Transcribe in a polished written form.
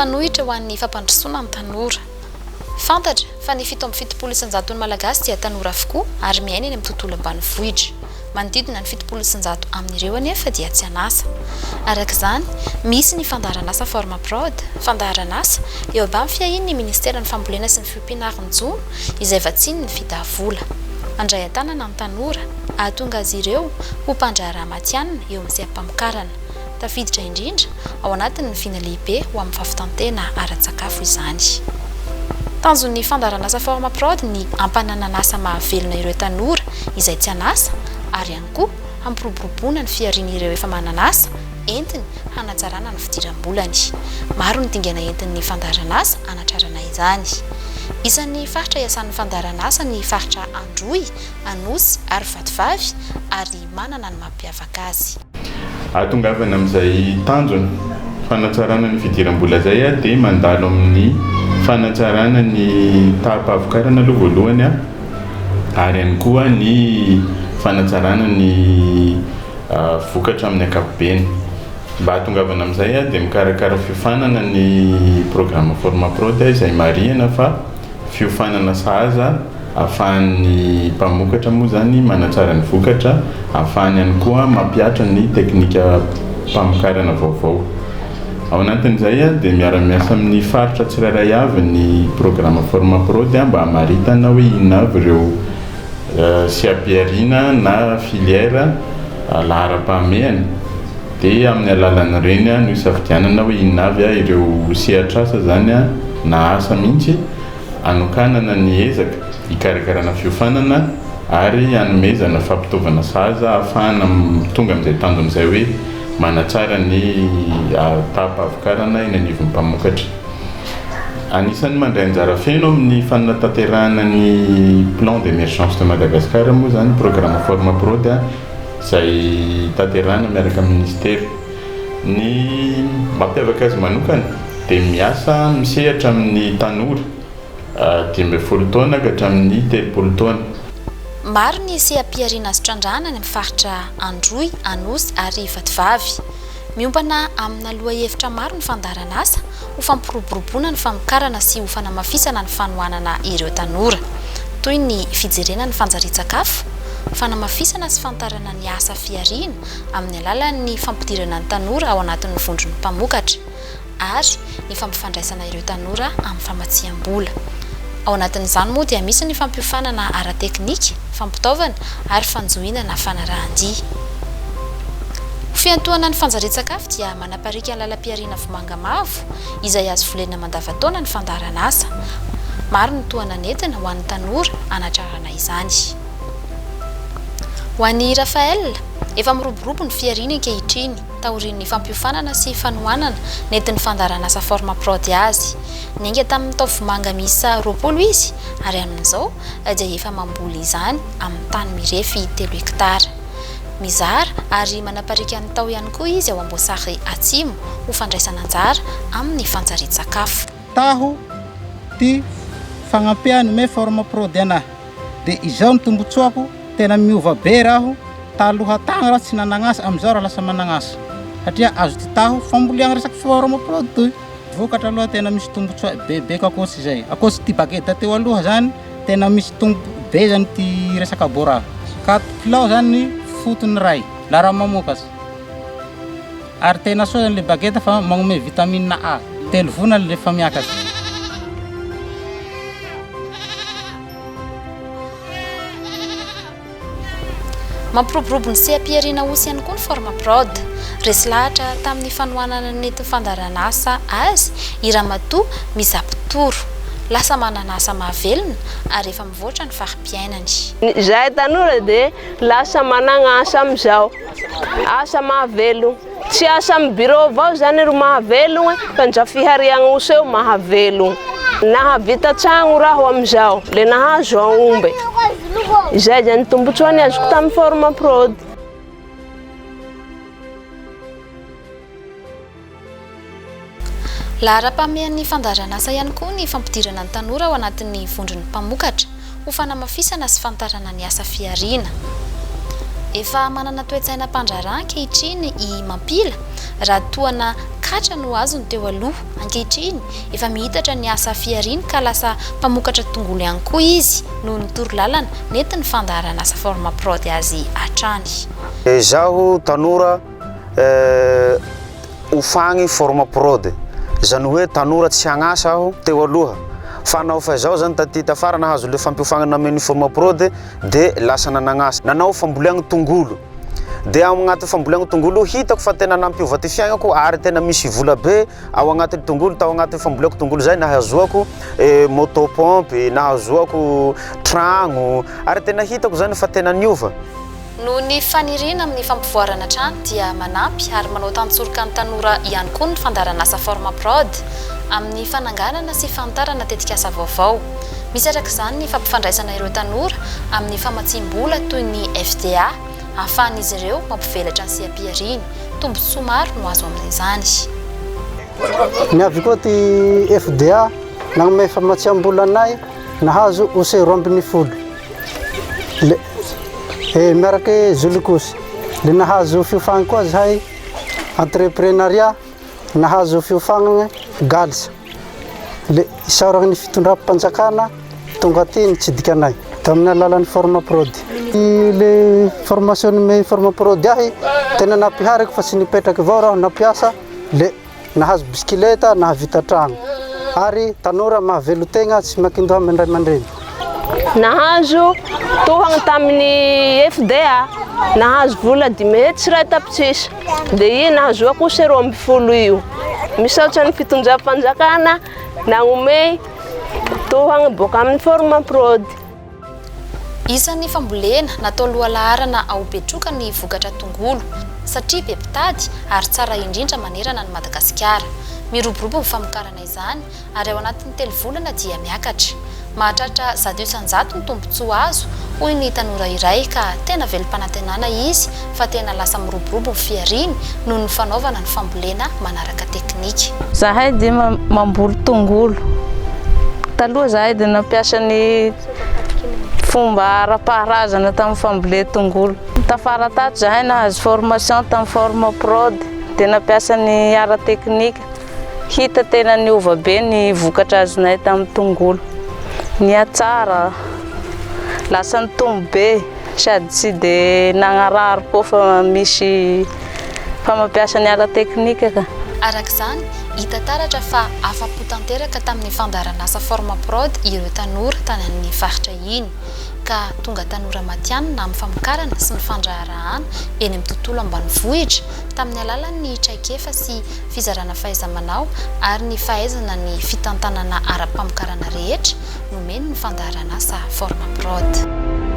Fanoitra ho an'ny fampandrosoana ny tanora. Fantatra fa ny 77 isan-jaton'ny Malagasy dia tanora avokoa ary miaina eny amin'ny tontolo ambanivohitra. Manodidina ny 170 amin'ireo anefa dia tsy an'asa. Araka izany, misy ny fandaharanasa Formaprod, fandaharanasa eo ambany fiahian'ny Ministeran'ny Fambolena sy ny Fiompiana ary ny Jono izay vatsian'ny Fida vola. Handray an-tanana ny tanora, hahatonga azy ireo ho mpandraharaha matihanina eo amin'ny seha-pamokarana. Tafiditra indrindra ao anatin'ny vina lehibe ho amin'ny fahavitan-tena ara-tsakafo izany. Tanjon'ny fandaharanasa Formaprod ny hampananan'asa mahavelona ireo tanora izay tsy an'asa ary ihany koa hampiroboroboana ny fiharian'ireo efa manana asa entiny hanatsarana ny fidiram-bolany. Maro ny dingana entin'ny fandaharanasa hanatrarana izany. Isan'ny faritra iasan'ny fandaharanasa ny faritra Androy, Anosy ary Vatovavy ary manana ny mampiavaka azy. Ahatongavana amin'izay tanjona, fanatsarana ny fidiram-bola izay dia mandalo amin'ny fanatsarana ny taham-pahavokarana aloha voalohany ary ihany koa ny fanatsarana ny vokatra amin'ny ankapobeny. Mba hahatongavana amin'izay dia mikarakara fiofanana ny programa Formaprod izay marihana fa Fiofanana sahaza ahafahan'ny mpamokatra moa izany manatsara ny vokatra, ahafahany ihany koa mampihatra ny teknikam-pamokarana vaovao. Ao anatin'izay dia miara-miasa amin'ny faritra tsirairay avy ny programa Formaprod mba hamaritana hoe inona avy ireo seha-pihariana na filière laharam-pahamehana dia amin'ny alalan'ireny no isafidianana hoe inona avy ireo sehatr'asa izany na asa mihitsy anokanana ny ezaka hikarakarana fiofanana ary hanomezana fampitaovana sahaza ahafahana tonga amin'izay tanjona izay hoe manatsara ny taham-pahavokarana eny anivon'ny mpamokatra. Anisan'ny mandray anjara feno amin'ny fanatanterahana ny Plan d'émergence de Madagascar moa izany programa Formaprod izay tanterahina miaraka amin'ny minisitera. Ny mampiavaka azy manokana dia miasa misehatra amin'ny tanora 15 taona ka hatramin'ny 30 taona. Maro ny seha-pihariana azo trandrahana any amin'ny faritra Androy, Anosy ary Vatovavy. Miompana amina lohahevitra maro ny fandaharanasa ho fampiroboroboana ny famokarana sy ho fanamafisana ny fanohanana ireo tanora, toy ny fijerena ny fanjarian-tsakafo, fanamafisana sy fanitarana ny asa fihariana amin'ny alalan'ny fampidirana ny tanora ao anatin'ny vondron'ny mpamokatra ary ny fampifandraisana ireo tanora amin'ny famatsiam-bola. Ao anatin'izany moa dia misy ny fampiofanana ara-teknika, fampitaovana ary fanjohiana na fanarahan-dia. Ho fiantohana ny fanjarian-tsakafo dia manapariaka ny lalam-pihariana vomanga mavo izay azo volena mandavantaona ny fandaharanasa. Maro ny tohana nentina ho an'ny tanora hanatrarana izany. Ho an'i Raphaël, efa miroborobo ny fihariana ankehitriny taorian'ny fampiofanana sy fanohanana nentin'ny fandaharanasa Formaprod azy. Niainga tamin'ny tao vomanga miisa 20 izy ary amin'izao dia efa mamboly izany amin'ny tany mirefy telo hektara. Mizara ary manapariaka ny tao ihany koa izy ao Amboasary Atsimo ho fandraisana anjara amin'ny fanjarian-tsakafo. Taho ty fagnampea nome Formaprod anahy de izao ny tombotsoako tena miova be raho taloha tagny raho tsy nanagnasa amizao raho lasa managnasa satria azo ty taho famboleagna resaky Formaprod toy. Vokatra aloha tena misy tombotsoa bebe ko ankoatsy izay. Ankoatsy ty bageda teo aloha zany tena misy tombo be zany ty resaka bora. Quatre kilao zany ny fotony ray la raha mamokatra. Ary tena soa zany le bageda fa magnome vitamine A. Telo volana le efa miakatra. Mampiroborobo ny seha-pihariana osy ihany koa ny Formaprod. Resy lahatra tamin'ny fanohanana nentin'ny fandaharanasa azy i Ramatoa Mizapitoro. Lasa manana asa mahavelona ary efa mivoatra ny fari-piainany. Izahay tanora dia lasa managna asa amizao, asa mahavelogno. Tsy asa amin'ny bureau avao zany ro mahavelogno fa ndra fihariagna osy eo mahavelogno. Nahavita tragno raho amizao le nahazo aomby. Izay zany tombotsoa niazoko tamin'ny Formaprod. Laharam-pahamehan'ny fandaharanasa ihany koa ny fampidirana ny tanora ao anatin'ny vondron'ny mpamokatra ho fanamafisana sy fanitarana ny asa fihariana. Efa manana toe-tsaina mpandraharaha ankehitriny i Mampila, raha tohana katra no azony teo aloha. Ankehitriny, efa mihitatra ny asa fihariany ka lasa mpamokatra tongolo ihany koa izy noho ny torolalana nentin'ny fandaharanasa Formaprod azy hatrany. Izaho tanora hofagny Formaprod, izany hoe tanora tsy agn'asa aho teo aloha fa naho fa izao zany taty tafara nahazo le fampiofagnana nomen'ny Formaprod de lasa nanagn'asa, nanao famboleagna tongolo. Dia ao agnatin'ny famboleagna tongolo io hitako fa tena nampiova ty fiaignako ary tena misy vola be ao agnatin'ny tongolo, tao agnatin'ny famboleako tongolo zay nahazoako moto pompe, nahazoako tragno ary tena hitako zany fa tena niova. Noho ny faniriana amin'ny fampivoarana hatrany dia manampy ary manao tantsoroka ny tanora ihany koa ny fandaharanasa Formaprod amin'ny fananganana sy fanitarana tetikasa vaovao. Misy araka izany ny fampifandraisana ireo tanora amin'ny famatsiam-bola toy ny FDA, ahafahan'izy ireo mampivelatra ny seha-pihariany. Tombontsoa maro no azo amin'izany. Niavy koa ty FDA nagnome famatsiam-bola anay nahazo ose 12 le eh, miarake Zolikosy le nahazo fiofagna koa zahay entreprenariat nahazo fiofagnana GALS le isaoragna ny fitondram-panjakana tonga aty nitsidika anay tamin'ny alalan'ny Formaprod. Le formation nomey Formaprod ahy tena nampihariko fa tsy nipetraky avao raho nampiasa le nahazo bisikileta nahavita tragno ary tanora mahavelon-tegna tsy miankin-doha amin'ny ray aman-dreny. Nahazo tohagna tamin'ny FDA, nahazo vola 1 500 tapitrisa, dia io nahazoako ose 12 io. Misaotra ny fitondram-panjakana nagnome tohagna boaka amin'ny Formaprod. Isan'ny fambolena natao lohalaharana ao Betroka ny vokatra tongolo, satria be mpitady ary tsara indrindra manerana an'i Madagasikara. Miroborobo ny famokarana izany ary ao anatin'ny telo volana dia miakatra. Mahatratra 100% ny tombontsoa azo, hoy ny tanora iray ka tena velom-panantenana izy fa tena lasa miroborobo ny fihariany noho ny fanaovana ny fambolena manaraka teknika. Zahay dia mamboly tongolo. Taloha zahay dia nampiasa ny fomba ara-paharazana tamin'ny fambolena tongolo. Tafara tato zahay nahazo formation tamin'ny Formaprod dia nampiasa ny ara-teknika. Hita tena niova be ny vokatra azonay tamin'ny tongolo. Nihatsara, lasa nitombo be sady tsy dia nagnarary koa fa misy fa mampiasa ny ara-teknika ka. Araka izany, hita taratra fa afa-po tanteraka tamin'ny fandaharanasa Formaprod ireo tanora tany amin'ny faritra iny, ka tonga tanora matihanina amin'ny famokarana sy ny fandraharahana eny amin'ny tontolo ambanivohitra tamin'ny alalan'ny traikefa sy fizarana fahaiza-manao ary ny fahaizana ny fitantanana ara-pamokarana rehetra nomeny ny fandaharanasa Formaprod.